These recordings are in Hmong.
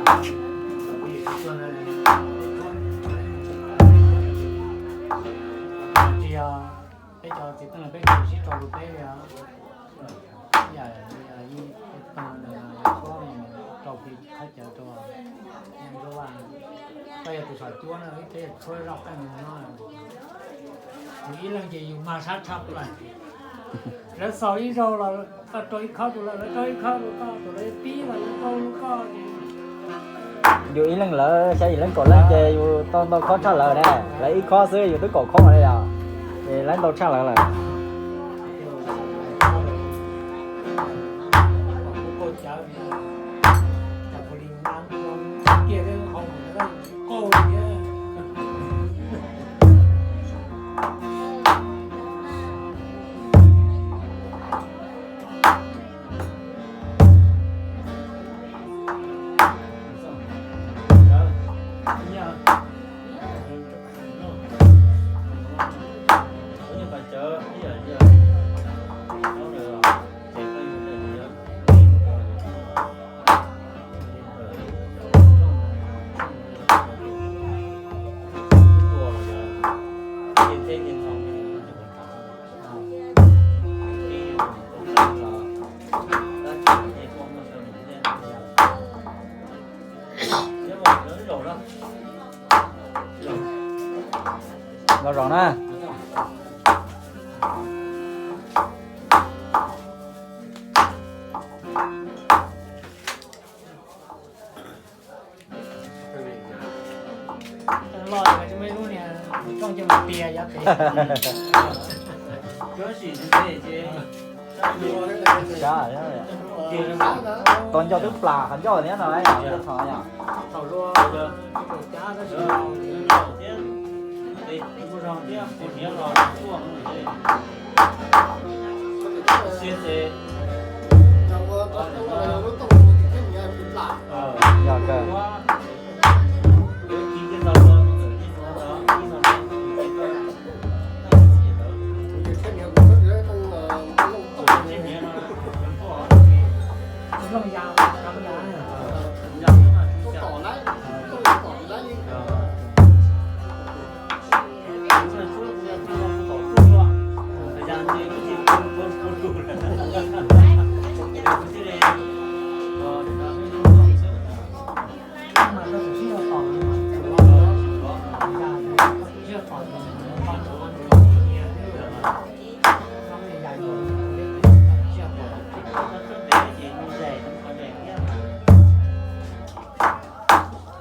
Tsis yog peb cov txiv neej peb tsis sib rau lus peb li os. Yam li yog ib tug tshuab rau ki qhab cawv rau, koj yog tus saum cuab na, peb tshuab zoj qeej no, yus ib leeg ces yus mag sab tshaj plaws. Lawv xaus ib zaug los koj rau ib khab rau lawv, lawv rau ib khab rau koj, tus lawv pib los lawv rau rau koj ces. Yus ib leeg lawv xya yim leej kaum leej ces yus tau ntau khob tshaj lawm na, lawv ib khob xwb yus twb kaum khob li os, ces lawv ntau tshaj lawv lawm. Los zaum na. Loj, loj, loj, loj, loj, loj, loj. Tos nco twb plam qhov ncauj thiab no, thaum yog. Yog kawg.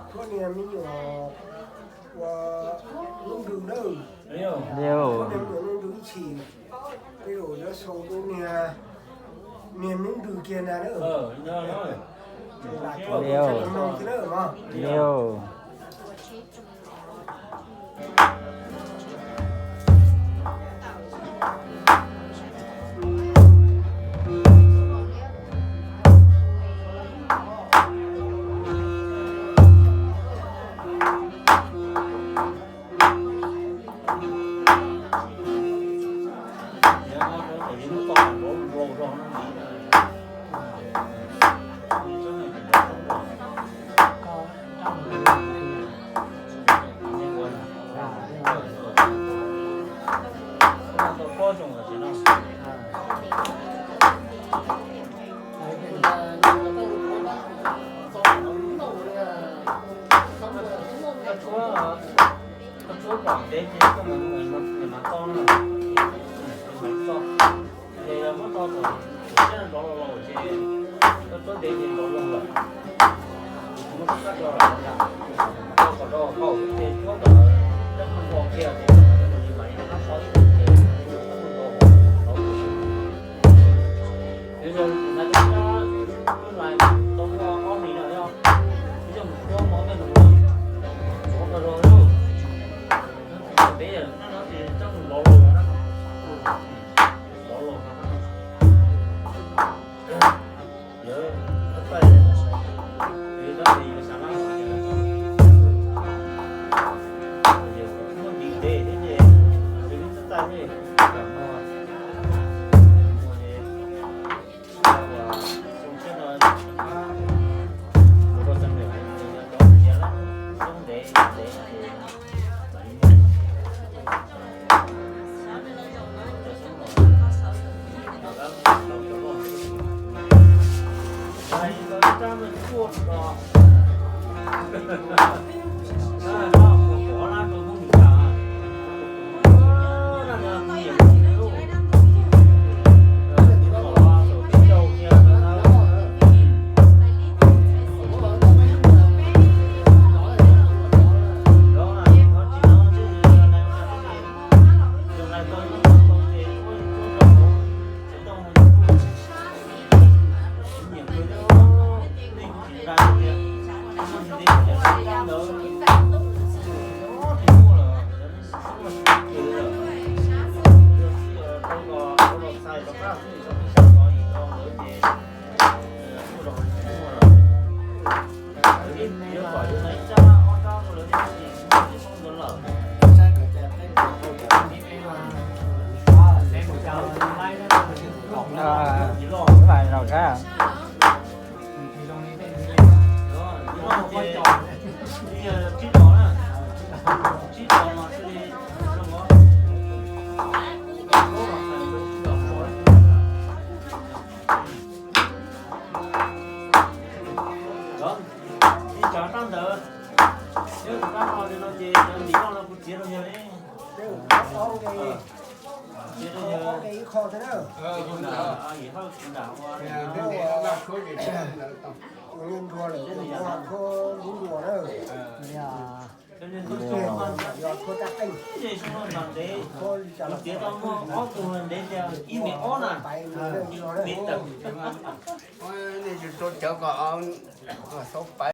Tshuab niag me nyuam ua lub nrws na. Tshuab niag me nyuam lub nrws ib chim. Tej zaum yuav sau tus niag, niag lub nrws kiag na. Lam tshuab tus tshuab niag no thiab na. Koj tshuab kom ntev ces koj mam txo no, mam txo. Ces yog muab tso kom siab nrov los los ces koj tshuab ntev ces nrov los lawm. Muab rov qab tso los yom, tso kom rau hauv ces tshuab kom rau hauv kiag ces mam li rov qab tso ib ces rau hauv. Yog li ntawd twb lais tau ob hlis no yog ib co mus tshuab mov tej no, tshuab tau zoo na. Peb no ces coj mus lov los no na, lov los no. Yog, yog, yog xav lab, yog muab ntiv ntev thiab ces, yog lub txaj txaj thiab, kam no, mus ces, mus rau xeev niam, Ib tsam rab ntawd, yog rab no li no ces cov ntim loj no kuv txiav rau yawg li. Txiav rau yawg, yawg Hawj nram ua. Kuv txiav tau muaj ob tug ntev tias ib mev ob na, ib mev tawm.